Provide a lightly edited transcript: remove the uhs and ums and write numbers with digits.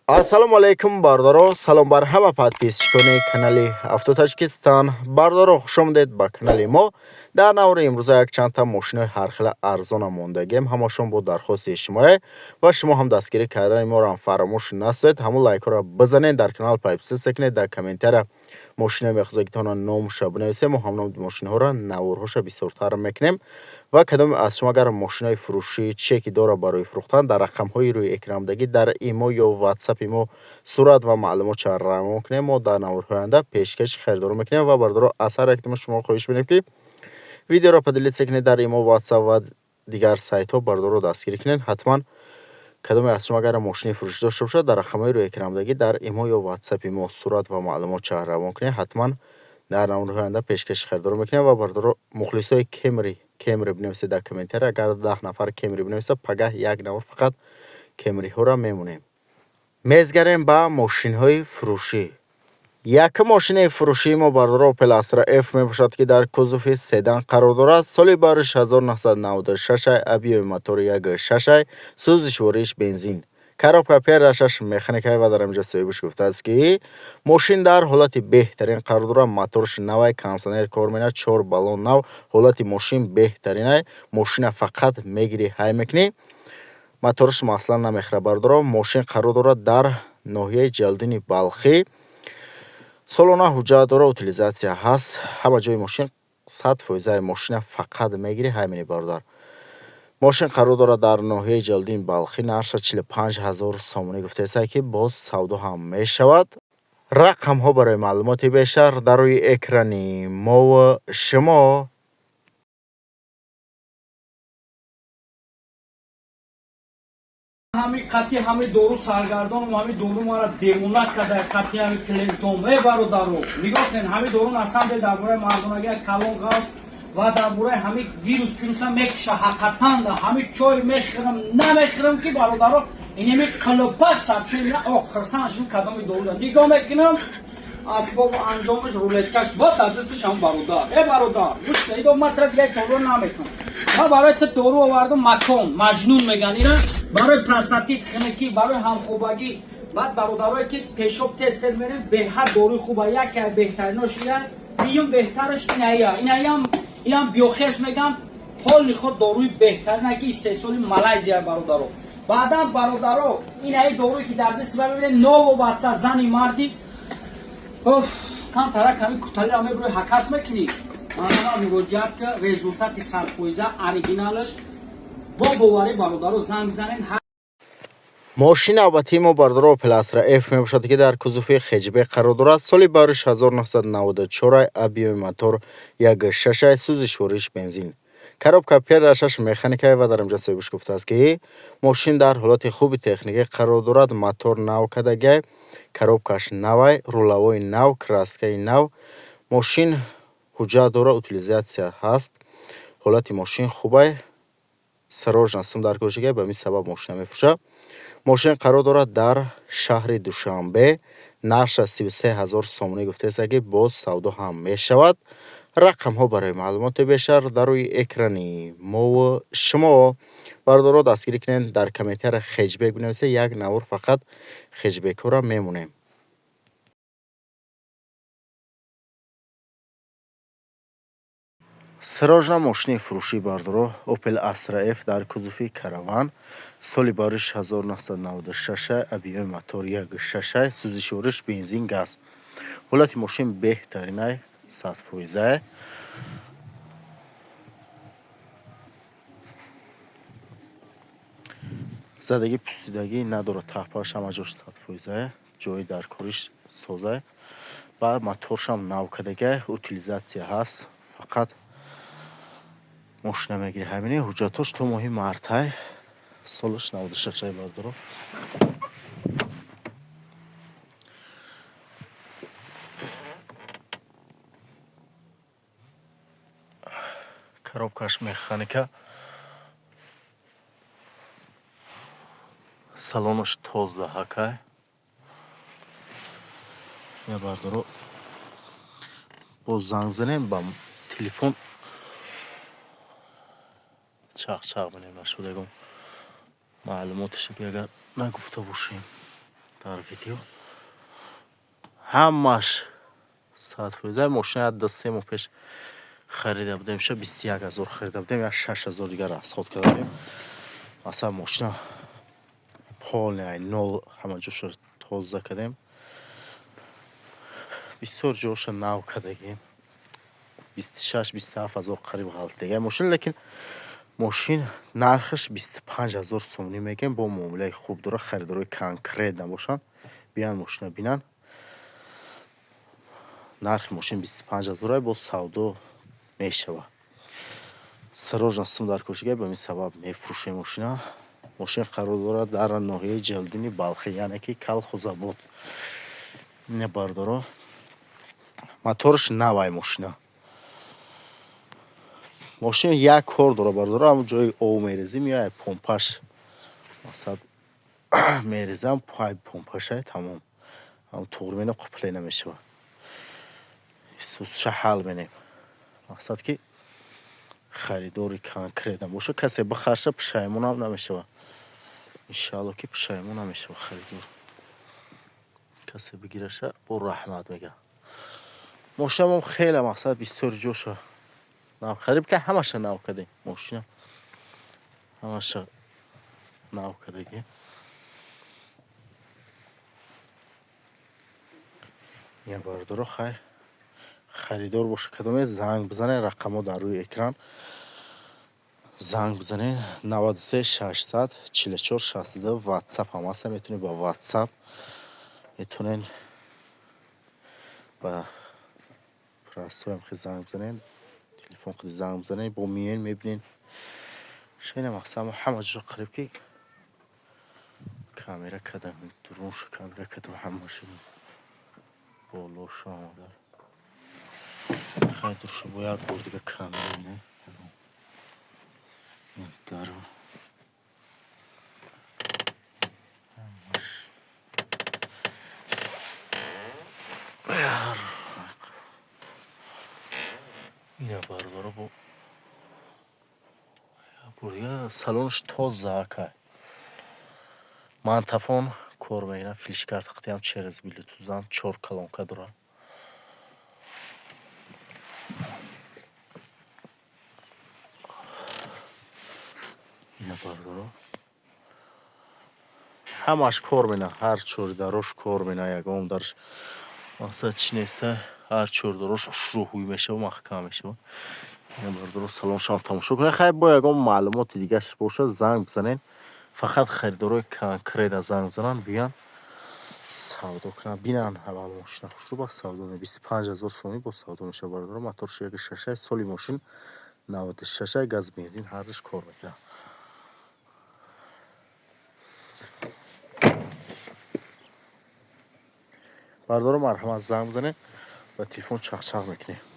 Ассалому алайкум, бародаро, салом бар ҳама подписчикони канали Авто Таҷикистон. Бародаро, хушомадед ба канали мо. Дар навори имрӯза якчандта мошинои ҳархела арзона мондагем, ҳамашон бо дархости шумое, ва шумо ҳам дастгирӣ кардани моро ҳам фаромӯш насозед. Ҳамун лайкҳоро бизанед, дар канал подписаться кунед, дар комментария мошинои мехозагитона номша бинависед. Мо ҳам номи мошинҳоро, наворҳоша бисёртар мекунем. Ва кадоме аз шумо агар мошинои фурӯшӣ чеки дора барои фурӯхтан, дар рақамҳои рӯи экранбудагӣ дар имо ё ватсапи мо сурат ва маълумотша равон кунем, мо дар наворҳои оянда пешкаши харидорон мекунем. Ва, бародаро, аз ҳар якдума шумо хоҳиш менем, ки видеоро поделиться кунед дар имо, ватсап ва дигар сайтҳо. Бародаро, дастгирӣ кунед ҳатман. Кадоме аз шумо агар мошини фурӯшӣ дошта бошад, дар рақамҳои рӯи экранбудагӣ дар имо ё ватсапи мо сурат ва маълумотша равон кунед, ҳатман дар наворҳои оянда пешкаши харидорон мекунем. Ва, бародаро, мухлисои Кемри, Кемри бинависед дар комментария. Агар 10 нафар Кемри бинависад, пагаҳ як навор фақат Кемриҳоро мемонем. Мезгарем ба мошинҳои фурӯшӣ. Якум мошинаи фурӯшии мо, бародаро, Opel Astra F мебошад, ки дар кузови седан қарор дорад. Соли бариш 1996, объёми мотори 1,6, сӯзишвориш бензин, коробка передачаш механикай. Ва дар инҷа соҳибаш гуфтааст, ки мошин дар ҳолати беҳтарин қарор дорад, мотораш навай, кондитсионер кор менад, чор баллон нав, ҳолати мошин беҳтаринай. Мошина фақат мегирӣ, ҳай мекунӣ, мотораш масла намехӯрад. Бародаро, мошин қарор дорад дар ноҳияи Ҷалдини Балхӣ, солона ҳуҷҷат дора, утилизация ҳаст, ҳама ҷои мошин 100%. Мошина фақат мегирӣ, ҳай менӣ. Бародар, мошин қарор дорад дар ноҳияи Ҷалдини Балхӣ, нархша 45 000 сомонӣ гуфтаеста, ки боз савдо ҳам мешавад. Рақамҳо барои маълумоти бештар дар рӯи экрани мову шумо. Ҳами қатъи ҳами дору саргардонам, ҳами дору мара девона карда, қатъи ҳами клиентом. Э, бародаро, нигоҳ кунед, ҳами дору на самом деле дар бораи мардонагӣ калон ғавз ва дар бораи ҳами вирус пируса мекиша. Ҳақиқатан да ҳами чой мехӯрам, намехӯрам, ки, бародаро, инеми қилипа сабши. О, хирсан шудим. Кадоми дору нигоҳ мекунам, асбобу анҷомаш, рулеткаш бо дар дасташ ҳам. Бародар, э, бародар, гӯш идо, ман тра дигар дору намекунам. Ман барои ту дору овардам, макон маҷнун меган ира, барои простатит, хунукӣ, барои ҳамхобагӣ. Баъд бародарое ки пешоб тез тез мерем, беҳад доруи хуба, яке беҳтаринош ия, дуюм беҳтараш иная, инаям, инам биохерс меган, полный худ доруи беҳтарина, ки истеҳсоли Малайзия. Бародаро, баъдан, бародаро, инаи доруе ки дар дасти ба мебинед, новобаста зани марди, оф, камтарак ҳами куталиро мебурӣ, ҳакас мекунӣ, манама муроҷиат ка, результати 100%, оригиналаш, бо боварӣ. Бародаро, занг занен. Мошини навбатии мо, бародаро, Opel Astra F мебошад, ки дар кузови хэтчбек қарор дорад. Соли бариш 1994, объёми мотор 1,6, сӯзишвориш бензин, коробка передачаш механикай. Ва дар инҷа соҳибаш гуфтааст, ки мошин дар ҳолати хуби техникӣ қарор дорад, мотор нав кардагай, коробкаш навай, рулавои нав, краскаи нав, мошин ҳуҷҷат дорад, утилизация ҳаст, ҳолати мошин хубай. Срочно сум дар кор, ба ҳамин сабаб мошина мефурӯшад. Мошин қарор дорад дар шаҳри Душанбе, нархша 33 000 сомонӣ гуфтааст, ки боз савдо ҳам мешавад. Рақамҳо барои маълумоти бештар дар рӯи экрани мову шумо. Бародаро, дастгирӣ кунед, дар комментария хэтчбек бинависед, як навор фақат хэтчбекҳоро мемонем. Срочно мошини фурӯшӣ, бародаро, Opel Astra F дар кузови караван, соли бариш 1996, объёми мотор 1,6, сӯзишвориш бензин, газ, ҳолати мошин беҳтаринай, 100%. Задагӣ, пустидагӣ надорад, таҳпааш ҳама ҷош 100%, ҷои дар кориш созай ва моторшам нав кардагай, утилизация ҳаст, фақат мошина мегирӣ, ҳамини. Ҳуҷҷатош то моҳи мартай, солаш 96-ай, бародаро. Коробкаш механика, салонаш тоза ҳакай. Я, бародаро, боз занг занем, ба телефон чақ-чақ менем, нашуд ягон маълумотеше, ки агар нагуфта бошем. Дар видео ҳамаш 100%. Мошина 2-3 моҳ пеш харида будем, ша 21 000 харида будем, як 6000 дигар расход карда будем. Масалан, мошина полный нол, ҳама ҷоша тоза кардем, бисёр ҷоша нав кардагем. 26-27 ҳазор қариб ғалтига мошин, лекин мошин нархаш 25 000 сомонӣ мегӯем, бо муомилаи хуб дорад. Харидорои конкрет набошанд, биёянд, мошина бинанд. Нархи мошин 25 ҳазора, бо савдо мешавад. Срочно сум дар кошига, ба ин сабаб мефурӯшем мошина. Мошин қарор дорад дар ноҳияи Ҷалолиддини Балхӣ, яъне ки Калхозобод. Ина, бардоро, мотораш навай мошина. Мошин як кор дорад, бардоро, ҳамон ҷои об мерезӣ, меояд помпаш, мақсад, мерезам, помпашай, тамом. Ҳамон туғри менам, қупле намешавад. Исусша ҳал менем. Мақсад ки харидори конкрет набошад, касе бихарша, пушаймонам намешавад. Иншаалло, ки пушаймон намешавад харидор. Касе бигираша, бо раҳмат мегӯяд. Мошинамон хеле, мақсад, бисёр ҷоша нав, қариб ки ҳамаша нав кардем. Мошина ҳамаша нав кардагем. Я, бардоро, хайр, харидор боша кадоме, занг бизанед, рақамҳо дар рӯи экран, занг бизанед: 93 600 44 62. Ватсап ҳам ҳаста, метавонед ба ватсап, метавонед ба простой ҳам занг бизанед, телефон қиди занг бизанед, бо меоед, мебинед. Шайна, мақсад, ҳама ҷо қариб ки камера кардам, дурунша камера кардам, ҳамаша болоша омада. Хай, дуруша бо як бор дига камера бинем. Дару ҳамаш. Ина, бародаро, бо як бор дига салонаш тоза акай. Магнитофон кор мекунад, флешкарта қитиам через блютузам, чор колонка дорад. Ина, бардоро, ҳамаш кор менад, ҳар чори дарош кор менад, ягон дарш, мақсад, чӣ неста, ҳар чор дарош хушрӯ ҳуй мешава, маҳкам мешава. Ина, бардоро, салоншам тамошо кунед. Хайр, бо ягон маълумоти дигаш бошад, занг бизанед. Фақат харидорои конкретно занг бизананд, биёянд, савдо кунанд, бинанд аввал мошина хушрӯ, ба савдо. 25 000 сомонӣ бо савдо мешавад, бардоро. Моторш яки шашай, соли мошин 96-ай, газ, бензин ҳардуш кор мекунад. Бардоро, марҳамат, занг бизанед, ба телефон чақчақ мекунем.